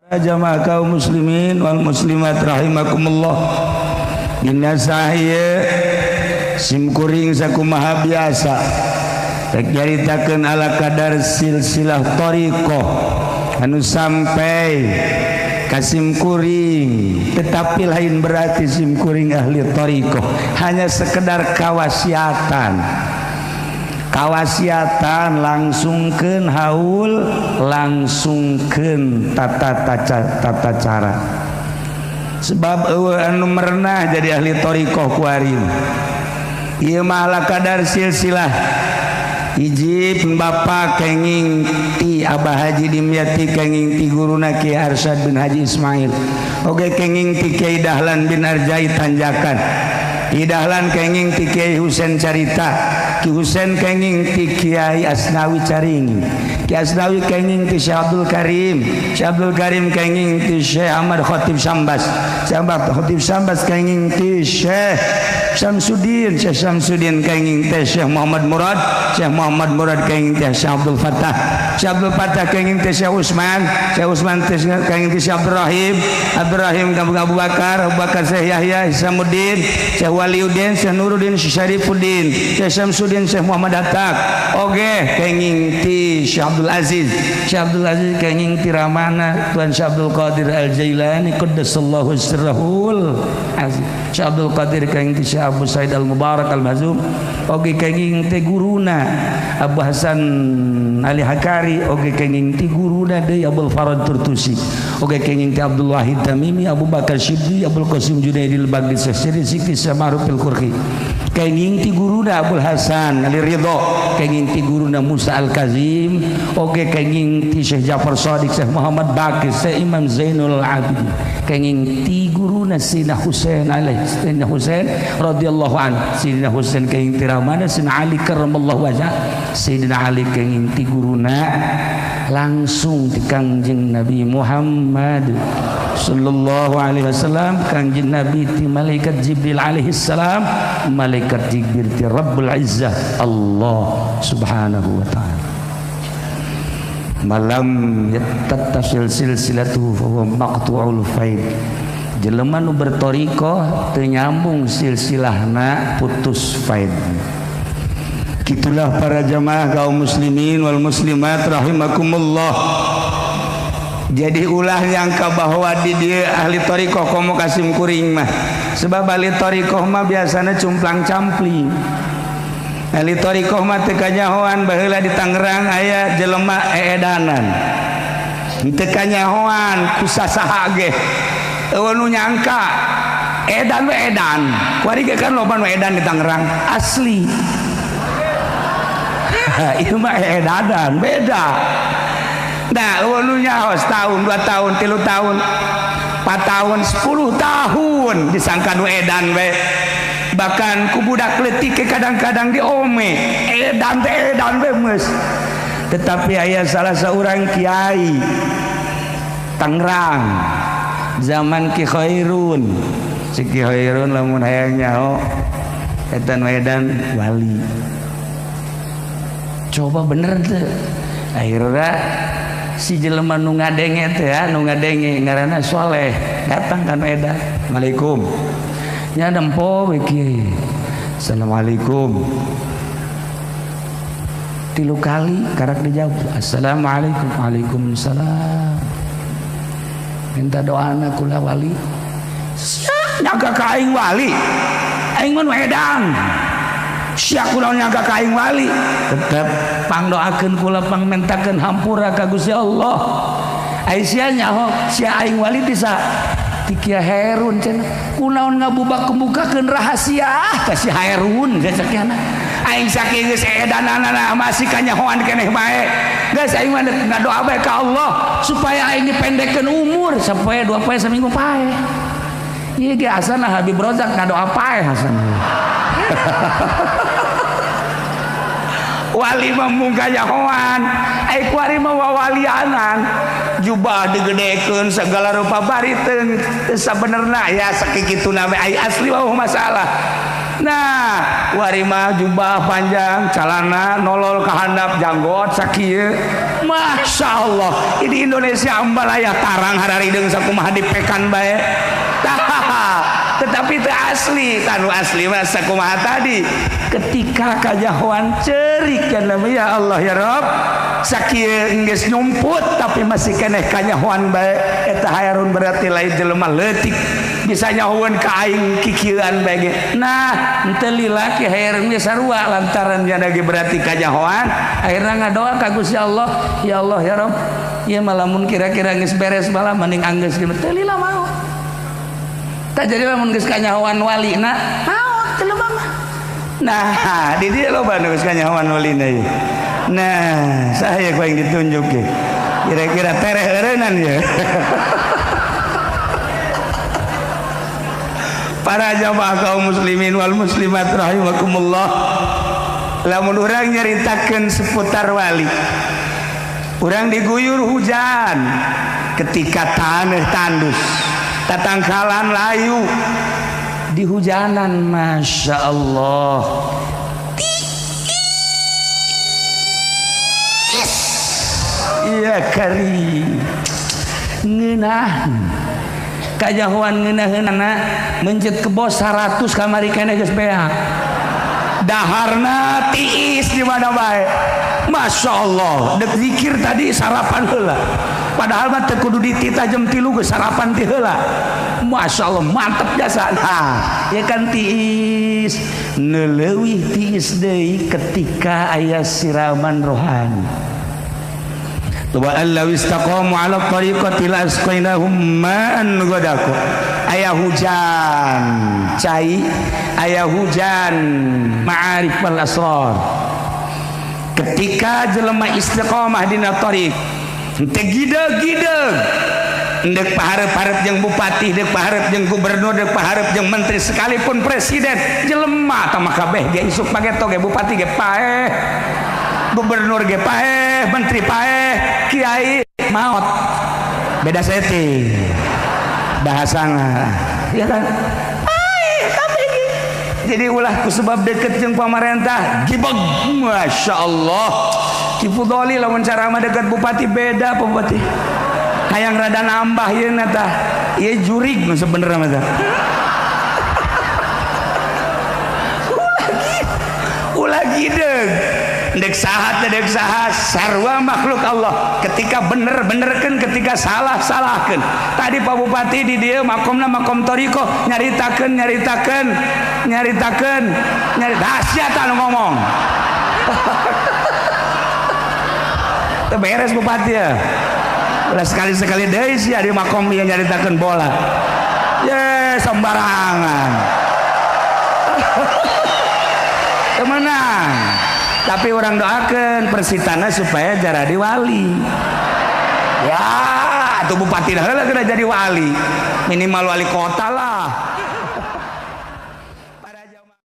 Jamaah kaum muslimin wal muslimat rahimakumullah. Dina sahieu simkuring sakumaha biasa rek nyaritakeun ala kadar silsilah thariqah anu sampai ka simkuring, tetapi lain berarti simkuring ahli thariqah, hanya sekedar kawasiatan. Kawasiatan langsungkeun haul, langsungkeun tata cara. Sebab eueuh anu merenah jadi ahli thariqah kuari. Ieu mah ala kadar silsilah. Hiji bapa kenging ti Abah Haji Dimyati, kenging ti guruna Ki Arsyad bin Haji Ismail. Oge kenging ti Kiai Dahlan bin Arjai Tanjakan. Ki Dahlan kenging ti Kiai Husein Carita. Ki Husein kenging ti Kiai Asnawi Caringin. Ki Asnawi kenging ti Syekh Abdul Karim. Syekh Abdul Karim kenging ti Syekh Ahmad Khatib Sambas. Syekh Ahmad Khatib Sambas kenging ti Syekh Syamsuddin. Syekh Syamsuddin kenging ti Syekh Muhammad Murad. Syekh Muhammad Murad kenging ti Syekh Abdul Fattah. Syekh Abdul Fattah kenging ti Syekh Usman. Syekh Usman kenging ti Syekh Abdul Rahim. Abdul Rahim Abu Bakar. Abu Bakar Syekh Yahya Hisamuddin. Syekh Waliuddin, Syekh Nuruddin, Syekh Syarifuddin, Syekh Syamsuddin, Syekh Muhammad Hatta. Oge kenging ti Syekh Abdul Aziz. Syekh Abdul Aziz kenging ti ramana Tuan Syekh Abdul Qadir Al-Jailani qaddasallahu sirrahul aziz. Syekh Abdul Qadir kenging ti Syekh Abu Said Al-Mubarak Al-Mazum. Oge kenging ti guruna Abu Hasan Ali Hakari. Oge kenging ti guruna deui Abdul Farad Turtusi. Oge kenging ti Abdul Wahid Tamimi, Abu Bakar Shibli, Abdul Qasim Junaidil Baghdadi, Syekh Sikri Ma'ruf Al-Qurhi. Kenging ti guruna Abdul Hasan Ali Ridho, kenging ti guruna Musa Al-Kazim, oge kenging ti Syekh Ja'far Shadiq, Syekh Muhammad Baqir, Syekh Imam Zainul Abidin, kenging ti guruna Sayyidina Husain alaihi, Sayyidina Husain radhiyallahu anhu, Sayyidina Husain kenging ti ramana Sayyidina Ali karramallahu wajhah, Sayyidina Ali kenging ti guruna langsung ti Kangjeng Nabi Muhammad sallallahu alaihi wasallam, Kangjeng Nabi ti malaikat Jibril alaihi salam, malaikat Jibril ti Rabbul Izzah Allah subhanahu wa ta'ala. Malam yattasil silsilatuhu fa huwa maqtu'ul faid. Jelema nu berthariqah teu nyambung silsilahna putus faid. Kitulah para jamaah kaum muslimin wal muslimat rahimakumullah. Jadi ulah nyangka bahwa di dia ahli thariqah komo kasim kuring mah. Sebab ahli thariqah mah biasana cumplang campling. Ahli thariqah mah teu kanyahoan baheula di Tangerang aya jelema eedanan. Teu kanyahoan ku sasaha ge. Eueuh nu nyangka edan we edan. Kuari ge kan loba nu edan di Tangerang asli. Ieu mah eedanan beda. Nah, nu nyaho setahun, 2 tahun, 3 tahun, 4 tahun, 10 tahun disangka nu edan we. Bahkan ku budak leutik kadang-kadang diome, edan teh edan we geus. Tetapi aya salah seorang kiai Tangerang zaman Ki Khairun. Si Ki Khairun lamun hayang nyaho eta nu edan wali. Coba bener teu. Akhirna si jelema nu ngadenge teh ya, nu ngadenge ngaranna Soleh, datang ka nu edan. Assalamualaikum. Nya nempo we kieu. Assalamualaikum. 3 kali karak dijawab. Assalamualaikum. Waalaikumsalam. Minta doana kula wali. Sia nyaga ka aing wali. Aing mah nu edan. Sia kula nyaga ka aing wali. Tetep pangdoakeun kula pangmentakeun hampura ka Gusti Allah. Ai sia nyaho sia aing wali ti sa ti Kiai Hairun cenah. Kunaon ngabubak-bukakeun rahasia ka si Hairun sakiana. Aing saking geus edananana masih kanyahoan keneh bae. Geus aing mah ngadoa bae ka Allah supaya aing dipendekkeun umur sapoe 2 poe saminggu pae. Ieu ge asana Habib Rozak ngadoa pae hasana. Wali mah mung kanyahoan, ai kuari mah wawalianan. Jubah digedekeun segala rupa bari teu sabenerna ya sakituna we ai asli mah masalah. Nah, warima jubah panjang, calana nolol ka handap, janggot sakieu. Masya Allah, ini Indonesia ambalaya tarang hararideung sakumaha dipekan bae. Tetapi itu asli, tanu asli mah sakumaha tadi. Ketika kajahoan cerik kan ya Allah ya Rob, sakieu geus nyumput tapi masih keneh kanyahoan bae. Eta hayrun berarti lain jelema leutik. Bisa nyahoan ka aing kikieuan bae ge. Nah, henteu lila ki hayrun ge sarua lantaran nya ge berarti kanyahoan, akhirna ngadoa ka Gusti Allah, ya Allah ya Rob, ieu mah lamun kira-kira geus beres malah mending anggeus ge teu lila mau. Tak jadi lamun geus kanyahoan walina, maot jelema mah. Nah, di dieu loba nu geus kanyahoan walina ieu. Nah, saya ku yang ditunjuk ge. Kira-kira tereh eureunnan ye. Para jamaah kaum muslimin wal muslimat rahimakumullah. Lamun urang nyaritakeun seputar wali, urang diguyur hujan ketika tanah tandus, tatangkalan layu, di hujanan Masya Allah. Iya kari ngeunah kajahoan ngeunaheunana mencet kebo 100 kamari keneh geus beak. Daharna tiis di mana bae. Masya Allah, dek zikir tadi sarapan heula. Padahal mah teu kudu ditita jam 3 geus sarapan ti heula. Masya Allah, mantep jasa. Nah, ya kan tiis. Neuleuwih tiis deui ketika aya siraman rohani. Wa allau istaqamu ala tariqati la asqainahum ma'an ghadaqa. Aya hujan cai, aya hujan ma'arif wal asrar. Ketika jelema istiqamah dina tariq, teu gideg-gideg, ndek paharep-harep jeung bupati, ndek paharep jeung gubernur, ndek paharep jeung menteri, sekalipun presiden, jelema tah kabeh ge isuk pageto ge bupati ge paeh, gubernur ge paeh, menteri paeh, kiai maot. Beda setting bahasana, ya kan? Paeh kabeh. Jadi ulah ku sebab deket jeung pamarentah gibeg. Masya Allah. Ki Fudoli lamun ceramah deket bupati beda bupati. Hayang rada nambah ieu na tah. Ieu jurig nu sebenerna mah tah. Ulah gideg. Dek saha teh dek saha sarua makhluk Allah. Ketika bener benerkeun, ketika salah salahkeun. Tadi Pak Bupati di dieu makomna makom thariqah nyaritakeun nyaritakeun nyaritakeun nyari dahsyat anu ngomong. Teu beres bupati ya. Ulah sekali-sekali deui sia di makom ieu nyaritakeun bola. Ye sembarangan. Teu meunang. Tapi orang doakan Persitana supaya jadi wali. Ya, tuh bupati dah lah kena jadi wali. Minimal wali kota lah.